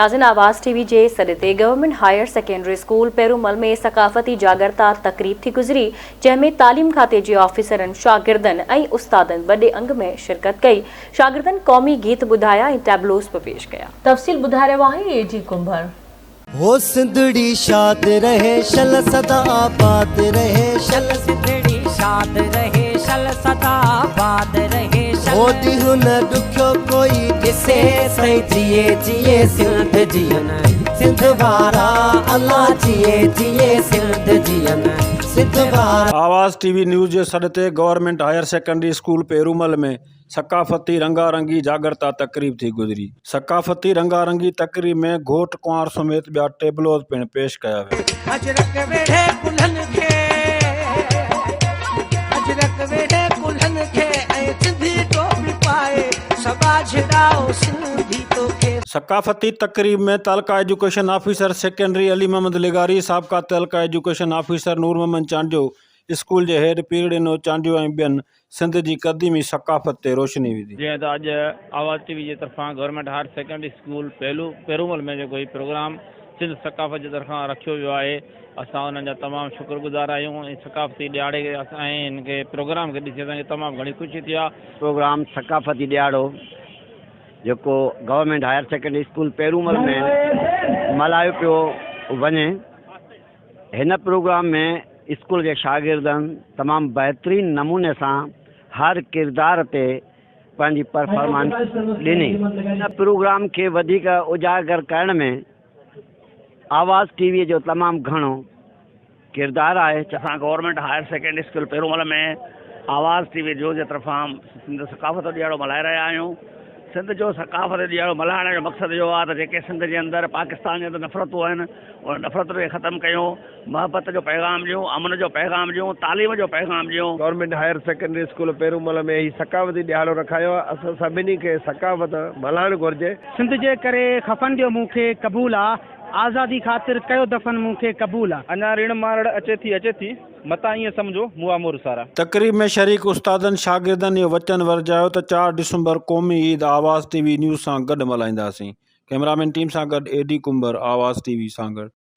ناظرين آواز ٽي وي جي سڏ تي government higher secondary school Perumal ۾ ثقافتي جاڳرتا تقريب ٿي گذري جنهن ۾ تعليم کاتي جي آفيسرن شاگردن ۽ استادن وڏي انگ ۾ شرڪت ڪئي شاگردن قومي گيت ٻڌايا ۽ ٽيبلوز به پيش ڪيا. تفصيل ٻڌائي رهيو آهي اي جي ڪنڀر. هو سنڌڙي شاد رهي شل سدا آباد رهي شل. سنڌڙي شاد رهي شل سدا آباد رهي شل. هو ڏينهن نه ڏکيو ڪوئي ڏسي سائين جيئي جيئي سنڌ جيئن سنڌ وارا الله جيئي جيئي سنڌ جيئن سنڌ وارا. آواز ٽي وي نيوز جي سڏ تي government higher secondary school Perumal ۾ ثقافتي رنگا رنگي جاڳرتا تقريب ٿي گذري. ثقافتي رنگا رنگي تقريب ۾ گهوٽ ڪنوار سميت ٻيا ٽيبلوز پڻ پيش ڪيا ويا. اجرڪ ويڙهي ڪلهن کي اجرڪ ويڙهي ڪلهن کي ۽ سنڌي ٽوپي پائي سٻاجهڙائو سنڌي توکي. ثقافتي تقريب ۾ تعلقه education officer secondary Ali Muhammad لغاري، سابقه تعلقه education officer Noor Muhammad Chandio, school جي هيڊ پيرڙينو چانڊيو ۽ ٻين سنڌ جي قديمي ثقافت تي روشني وڌي. جيئن ته اڄ آواز ٽي وي جي طرفان گورنمينٽ هائر سيڪنڊري اسڪول پهلو پيرومل ۾ جيڪو هي پروگرام سنڌ ثقافت جي طرفان رکيو ويو آهي اسان انهن جا تمام شڪر گذار آهيون ۽ ثقافتي ڏهاڙي کي اسان ۽ هن کي پروگرام کي ڏسي اسان کي تمام گهڻي خوشي ٿي آهي. پروگرام ثقافتي ڏهاڙو جيڪو government higher secondary school Perumal ۾ ملهايو پيو وڃي. هن پروگرام ۾ اسڪول جي شاگردن تمام بهترين نموني سان هر ڪردار تي پنهنجي پرفارمنس ڏني. هن پروگرام کي وڌيڪ اجاگر ڪرڻ ۾ آواز ٽي وي جو تمام گهڻو ڪردار آهي. اسان government higher secondary school Perumal ۾ Awaz T V جو جي طرفان سنڌ ثقافت جو ڏهاڙو ملهائي رهيا آهيون. سنڌ جو ثقافت ڏهاڙو ملهائڻ جو مقصد اهو آهي ته جيڪي سنڌ جي اندر پاڪستان جي اندر نفرتون آهن ان نفرتن کي ختم ڪيون، محبت جو پيغام ڏيون، امن جو پيغام ڏيون، تعليم جو پيغام ڏيون. Government higher secondary school Perumal ۾ هي ثقافتي ڏهاڙو رکايو آهي، اسان سڀني کي ثقافت ملهائڻ گهرجي. سنڌ جي ڪري خفن ڏيو مون کي قبول آ. آزادي خاطر ڪيو دفن مون کي قبول آ. اڃا ريڻ مارڙ اچي ٿي اچي ٿي. متان ائين سمجهو مئا مور سارا. تقريب ۾ شريڪ استادن شاگردن اهو وچن ورجايو ته چار ڊسمبر قومي عيد آواز ٽي وي نيوز سان گڏ ملهائينداسين. ڪئميرامين ٽيم سان گڏ A D Kumbhar, Awaz T V Sanghar.